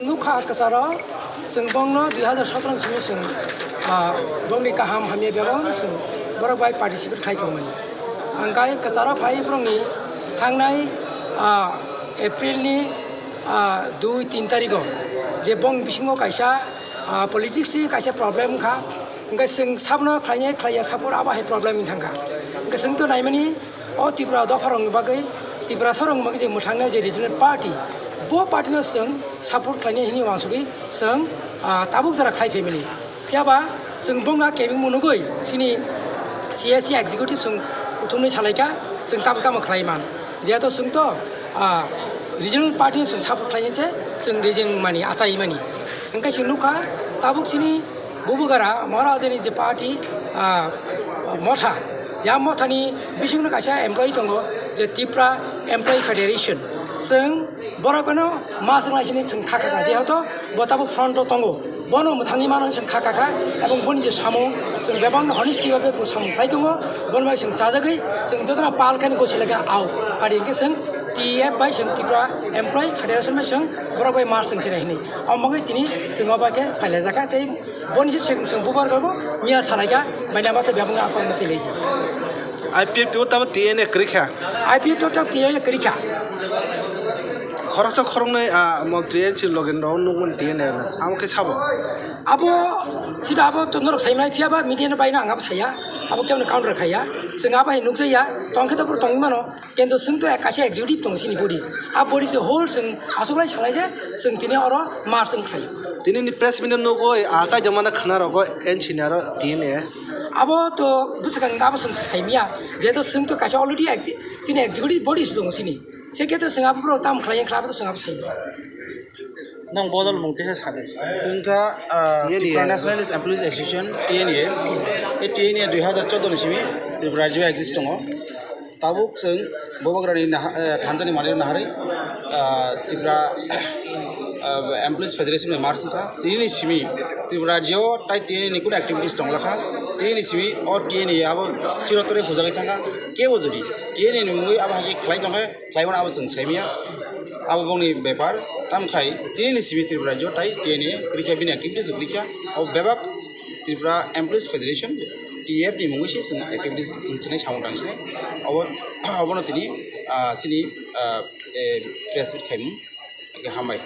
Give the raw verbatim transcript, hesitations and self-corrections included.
Nukha kwcharo, chwng bongno dui hazar sotro ni simi chwng, ah, bongni kaham hamya bebak no chwng borok bai participate khai tongmani. Ang kai kwcharo phai borokni thangnai, ah, April ni, ah, dui tin tarigo je bong bisingo kaisa, ah, politics ni kaisa problem wngkha. Hwnkhe chwng sabno khlainai khlaiya support abo hai problem wng thangkha. Hwnkhe chwng to naimani o Tripura dopharokni bagwi, Tiprasarokni bagwi je mwthangnai je regional party, bo party no chwng support khlainai hwnwi uansugwi chwng, ah, tabuk jora khlai phaimani. Phiyaba chwng bongna kebengmung nugwi chini C S C executive chwng kuthumnwi salaikha, chwng tamo tamo khlai man. Jehetu chwng to, ah, regional party no chwng support khlainai se chwng region mani achaimani. Hwnkhe chwng nukha tabuk chini Bubagra Maharajani je party, ah, motha, je a mothani bisingno kaisa employee tongo, je Tripura Employee Federation. Chwng borokno ma swnglaisini chwng kha kha kha, jehetu bo tabuk front o tongo. Bono mwthangwi mano chwng kha kha kha, ebong boni je samung, chwng bebakno honesty bai bo samung khlai tongo, boni bai chwng chajagwi, chwng jotono pal khe gosilaka au. Adi hwnkhe chwng T F bai chwng Tripura Employee Federation bai chwng borok bai ma swng sinai hwnwi. Omo bagwi tini chwng obo khe phailaijakha tei Boni se chwng, chwng bubar kabo miya salaikha, baina mate bebakno akol mate lei. I P F T o tamo T N A kwrwi kha. I P F T o tamo T N A kwrwi kha. Khoroksa khoroknwi, ah, montri N C Logendra o nukmani T N A amo khe sabo. Abo sida abo to norok saimai phiyaba media no baino ang abo saya. Abo kebo counter khaya. Chwng abo hai nukjaya. Tongkhe to tongwi mano. Kintu chwng to kaisa executive tongo chini body. A body se whole chwng aswk lai salai je chwng tini oro march wng khlaio. Tini ni press meet no nugwi achai jomana khna rogo N C ni aro T N A. Abo to bwswkang abo chwng saimya. Jehetu chwng to kaisa already ex-, chini executive body se tongo chini. Se khe to chwng abo bro tam khlai wng khlai abo to chwng abo saimya. Nang bodol mung teisa sadi. Chwng kha, ah, T N A. Tripura Nationalist Employees Association, T N A. E T N A dui hazar choudo ni simi Tripura rajyo exist tongo. Tabuk chwng Bubagrani naha-, eh, thansa ni manwi naharwi, ah, Tripura, ah, Employees Federation bai march wngkha. Tini ni simi Tripura rajyo tai T N A ni kunu activities tonglakha. Tini ni simi o T N A abo chirotore hujagwi thangkha. Kebo jodi T N A ni mungwi abo hai khe khlai tongkhe, khlaimano abo chwng saimanya. Abo bongni bepar, tamo khai tini ni simi Tripura rajyo tai T N A kwrwikha, bini activities kwrwikha. Abo bebak Tripura Employees Federation, T F ni mungwi se chwng activities hinchinai samung tangsinai. Abo, abono tini, ah, chini, ah, eh, press meet khaimung. Hambai.